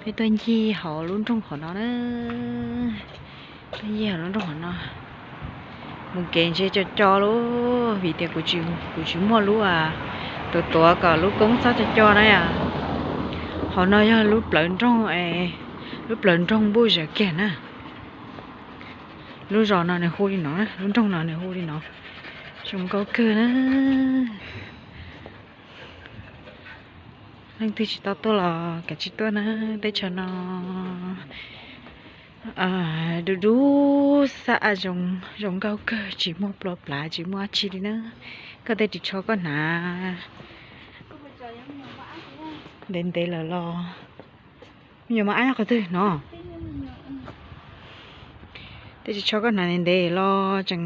Peb tuaj ncig hauv lub nroog hauv no na. Tuaj ncig hauv lub nroog hauv no. Mus kev ntshe co co lub, vim tias kuv tsis, kuv tsis muaj lub, tuav tuav kom lub koob txhob co co na yom. Hauv no yog lub plawv nroog, lub plawv nroog npuj zawv kiag na. Lub zos no nws hu li no, lub nroog no nws hu li no. Zoo nkauj kawg na. Leej twg tsis tau tuaj los kav tsij tuaj na, teb chaws no du du xab a zoo, zoo nkauj kawg, tsis muaj plua plav tsis muaj dab tsi li na. Koj tej ris tsho koj hnav ntev ntev lawm los, me nyuam mos ab nyob qhov twg no? Tej ris tsho koj hnav ntev ntev los tseem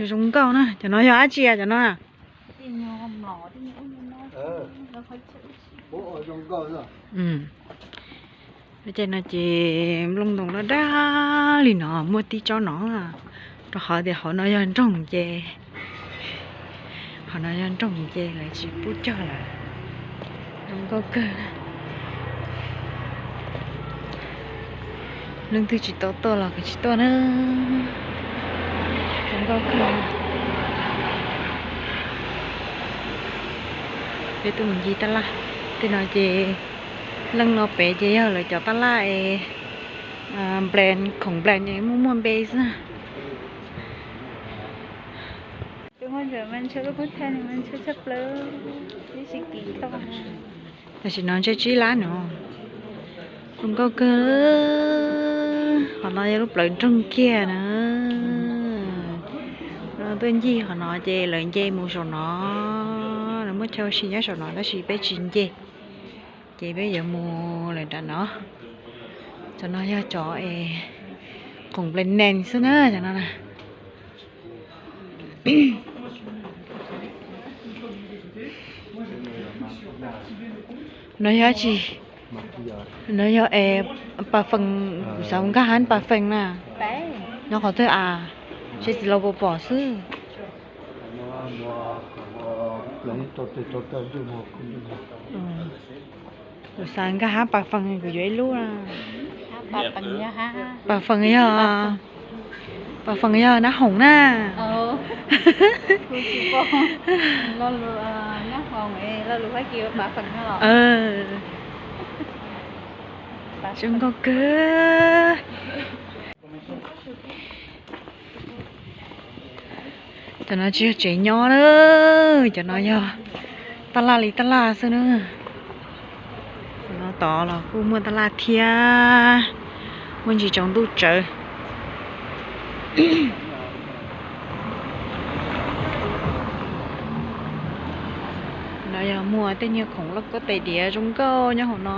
zoo nkauj na. Cov no yog dab tsi a cov no? Ces no ces nplooj ntoo daj daj li no muaj tib tsob no, rau qhov tias hauv no yog nroog ces, hauv no yog nroog ces lawv tsis pub cog lawm. Zoo nkauj kawg. Leej twg tsis tau tuaj los kav tsij tuaj na. Zoo nkauj kawg. Peb tuaj mus ncig tab laj. Tej no ces leej no pem ces yog lawv cov tab laj es, khoom nplees es muaj muaj npe xwb. Tam sim no ntshe tsib lab no. Zoo nkauj kawg. Qhov no yog lub plawv nroog kiag na. Tuaj ncig qhov no ces lawv nce mus saum no, lawv muaj chaw ua si nyob saum no tab sis peb tsis nce, ces peb yuav mus lawm nram no. Cov no yog cov es khoom nplees nees xwb na, cov no na. No yog dab tsi? No yog es pas fees, kuv xav nkag hab pas fees na. Nyob qhov twg a? Seb txiv laus puas pom xwb. Kuv xav nkag hab pas fees, kuv yuav ib lub. Pas fees yog, pas fees yog nab hoom na. Zoo nkauj kawg. Cov no tsis yog tsev nyob na, cov no yog tab laj li tab laj xwb na. Cov no tod los kuj muaj tab laj thiab, muaj ntsis tsaus ntuj tsawv. No yog muaj tej niag khoom lauj kaub tais diav zoo nkauj nyob hauv no.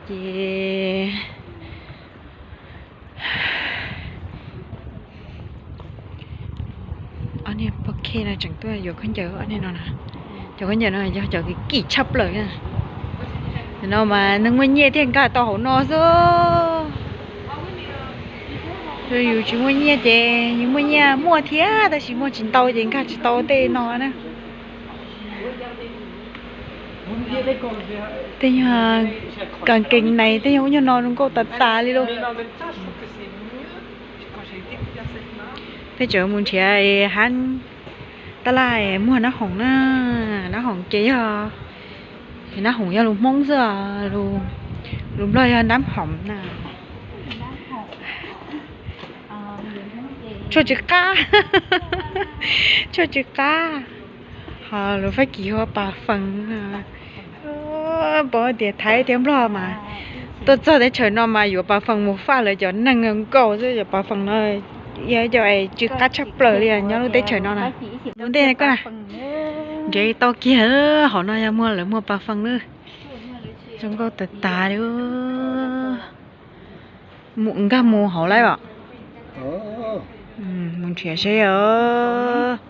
Ces ob niag poj khej no tseem tuaj yuav khaub ncaws ob niag no na. Cov khaub ncaws no yog cov kim tshaj plaws na. No mas neeg muaj nyiaj thiaj nkag tau hauv no xwb. Yus tsis muaj nyiaj ces yus muaj nyiaj muaj thiab tab sis muaj tsis ntau ces nkag tsis tau tej no na. Tej nyuag kas kees nais tej nyuag ub nyuag no zoo nkauj tas tas li lauj. Peb tseem mus nrhiav hab tab laj muag nab hoom na. Nab hoom ces yog, nab hoom yog lus Hmoob xwb, lus Nplog yog nab hoom na. Tshuaj tsw qab, tshuaj tsw qab. Ho lus Fab Kis hu ua pas fees. Paub tias Thaib thiab Nplog mas tuaj txog teb chaws no mas yuav pas fees mus faj lawv cov neeg nkaus xwb. Cov pas fees no yog cov tsw qab tshaj plaws li nyob lub teb chaws no na. Ua ntej koj na, nrhiav tau kiag, hauv no yog muag lawv muag pas fees na. Zoo nkauj tas tas li. Nkag mus hauv lawm os. Mus nrhiav seb os.